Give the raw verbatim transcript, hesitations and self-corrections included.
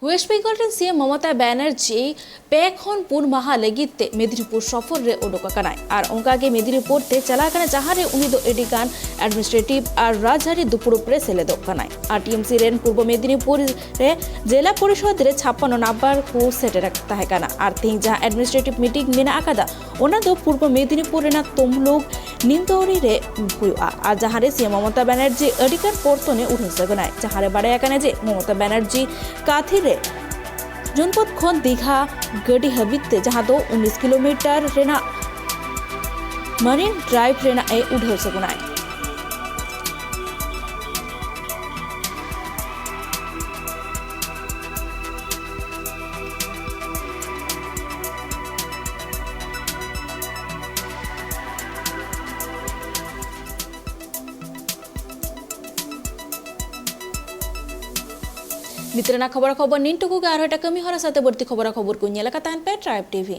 West Bengal ᱨᱮᱱ ᱥᱤ ᱮᱢ ᱢᱚᱢᱚᱛᱟ ᱵᱟᱱᱟᱨᱡᱤ ᱯᱮ ᱠᱷᱚᱱ ᱯᱩᱱ ᱢᱟᱦᱟ ᱞᱟᱹᱜᱤᱫ ᱛᱮ ᱢᱮᱫᱽᱱᱤᱯᱩᱨ ᱥᱚᱯᱷᱚᱨ ᱨᱮ ᱩᱰᱩᱠ ᱟᱠᱟᱱᱟᱭ ᱟᱨ ᱚᱱᱠᱟ ᱜᱮ ᱢᱮᱫᱽᱱᱤᱯᱩᱨ ᱛᱮ ᱪᱟᱞᱟᱣ ᱟᱠᱟᱱᱟ, ᱡᱟᱦᱟᱸ ᱨᱮ ᱩᱱᱤ ᱫᱚ ᱟᱹᱰᱤ ᱜᱟᱱ ᱮᱰᱢᱤᱱᱤᱥᱴᱨᱮᱴᱤᱵᱷ ᱟᱨ ᱨᱟᱡᱽᱟᱹᱨᱤ ᱫᱩᱯᱲᱩᱵ ᱨᱮ ᱥᱮᱞᱮᱫᱚᱜ ᱠᱟᱱᱟᱭ᱾ ᱟᱨ ᱴᱤ ᱮᱢ ᱥᱤ ᱨᱮᱱ ᱯᱩᱨᱵᱚ ᱢᱮᱫᱽᱱᱤᱯᱩᱨ ᱨᱮ ᱡᱮᱞᱟ ᱯᱚᱨᱤᱥᱚᱫ ᱨᱮ ᱪᱷᱟᱯᱯᱟᱱᱱᱚ ᱱᱟᱢᱵᱟᱨ ᱠᱚ ᱥᱮᱴᱮᱨ ᱛᱟᱦᱮᱸ ᱠᱟᱱᱟ ᱟᱨ ᱛᱮᱦᱮᱧ ᱡᱟᱦᱟᱸ ᱮᱰᱢᱤᱱᱤᱥᱴᱨᱮᱴᱤᱵᱷ ᱢᱤᱴᱤᱝ ᱢᱮᱱᱟᱜ ᱟᱠᱟᱫᱟ, ᱚᱱᱟ ᱫᱚ ᱯᱩᱨᱵᱚ ᱢᱮᱫᱽᱱᱤᱯᱩᱨ ᱨᱮᱱᱟᱜ ᱛᱚᱢᱞᱩᱠ ᱱᱤᱱᱫᱚᱨᱤ ᱨᱮ ᱦᱩᱭᱩᱜᱼᱟ᱾ ᱟᱨ ᱡᱟᱦᱟᱸ ᱨᱮ ᱥᱤ ᱮᱢ ᱢᱚᱢᱚᱛᱟ ᱵᱟᱱᱟᱨᱡᱤ ᱟᱹᱰᱤ ᱜᱟᱱ ᱯᱚᱨᱛᱚᱱᱮ ᱩᱰᱷᱟᱹᱣ ᱥᱟᱹᱜᱟᱹᱱᱟᱭ, ᱡᱟᱦᱟᱸ ᱨᱮ ᱵᱟᱰᱟᱭ ᱟᱠᱟᱱᱟ ᱡᱮ ᱢᱚᱢᱚᱛᱟ ᱵᱟᱱᱟᱨᱡᱤ ᱠᱟᱛᱷᱤ ᱨᱮ ᱡᱚᱱᱯᱚᱫ ᱠᱷᱚᱱ ᱫᱤᱜᱷᱟ ᱜᱟᱹᱰᱤ ᱦᱟᱹᱵᱤᱡ ᱛᱮ, ᱡᱟᱦᱟᱸ ᱫᱚ ᱩᱱᱤᱥ ᱠᱤᱞᱳᱢᱤᱴᱟᱨ ᱨᱮᱱᱟᱜ ᱢᱟᱨᱤᱱ ᱰᱨᱟᱭᱤᱵᱷ ᱨᱮᱱᱟᱜ ᱮ ᱩᱰᱷᱟᱹᱣ ᱥᱟᱹᱜᱩᱱᱟᱭ᱾ ᱱᱤᱛ ᱨᱮᱱᱟᱜ ᱠᱷᱚᱵᱚᱨᱟ ᱠᱷᱚᱵᱚᱨ ᱱᱤᱱ ᱴᱩᱠᱩ ᱜᱮ᱾ ᱟᱨᱦᱚᱸ ᱮᱴᱟᱜ ᱠᱟᱹᱢᱤ ᱦᱚᱨᱟ ᱥᱟᱶᱛᱮ ᱵᱟᱹᱲᱛᱤ ᱠᱷᱚᱵᱚᱨᱟ ᱠᱷᱚᱵᱚᱨ ᱠᱚ ᱧᱮᱞ ᱟᱠᱟᱫ ᱛᱟᱦᱮᱱ ᱯᱮ ᱴᱨᱟᱭᱤᱵᱽ ᱴᱤᱵᱷᱤ᱾